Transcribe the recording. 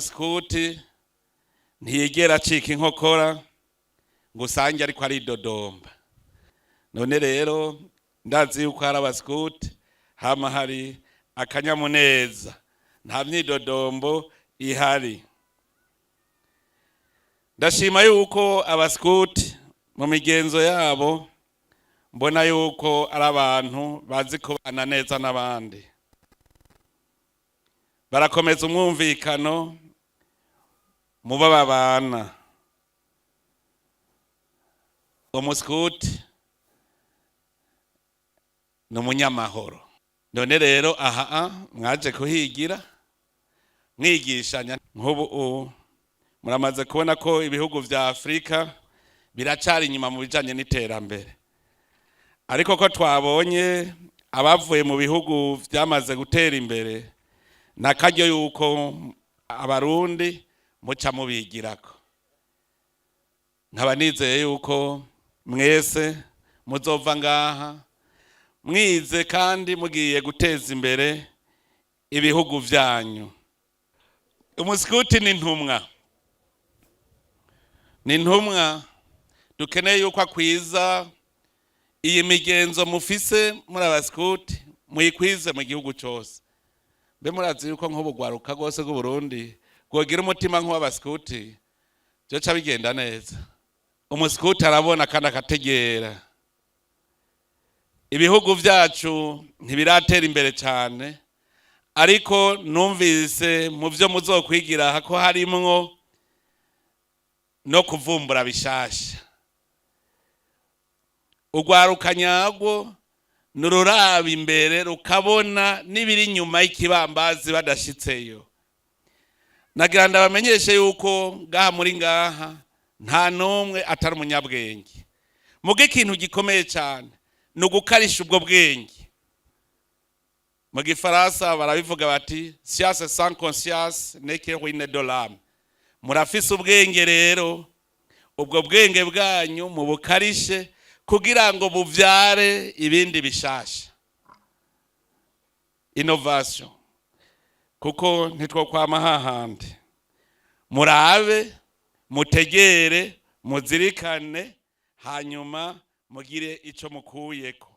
Umusikuti ntiyigera acika inkokora ngo usange ariko aridodomba. None rero ndazi yuko hari abasikuti, hama hari akanyamuneza, nta myidodombo ihari. Ndashima yuko abasikuti mu migenzo yabo mbona yuko ari abantu bazi kubana neza n'abandi, barakomeza umwumvikano mubo babana. Umusikuti ni umunyamahoro. None rero aha mwaje kuhigira mwigishanya. Nk'ubu muramaze kubona ko ibihugu vya Afurika biracari inyuma mu bijanye n'iterambere, ariko ko twabonye abavuye mu bihugu vyamaze gutera imbere, nakaryo yuko Abarundi muca mubigirako. Nkaba nizeye yuko mwese muzova ngaha mwize kandi mugiye guteza imbere ibihugu vyanyu. Umusikuti ni intumwa, ni intumwa. Dukeneye yuko akwiza iyi migenzo mufise muri abasikuti, muyikwize mu gihugu cyose. Mbe murazi yuko nk'ubugwaruka rwose bw'Uburundi bwogira umutima nk'uw'abasikuti, byoca bigenda neza? Umusikuti arabona kandi akategera. Ibihugu byacu ntibiratera imbere cyane, ariko numvise mu byo muzokwigira ko harimwo no kuvumbura bishasha. Urwaruka nyarwo ni ururaba imbere, rukabona n'ibiri inyuma y'ikibambazi badashitseyo. Nagira ndabamenyeshe yuko ngaha muri ngaha nta n'umwe atari umunyabwenge. Muga ikintu gikomeye cyane ni ugukarisha ubwo bwenge. Mu Gifaransa barabivuga bati: "Science sans conscience n'est que ruine de l'âme." Murafise ubwenge rero, ubwo bwenge bwanyu mubukarishe kugira ngo buvyare ibindi bishasha, innovation, kuko ntitwokwama hahandi. Murabe, mutegere, muzirikane, hanyuma mugire ico mukuyeko.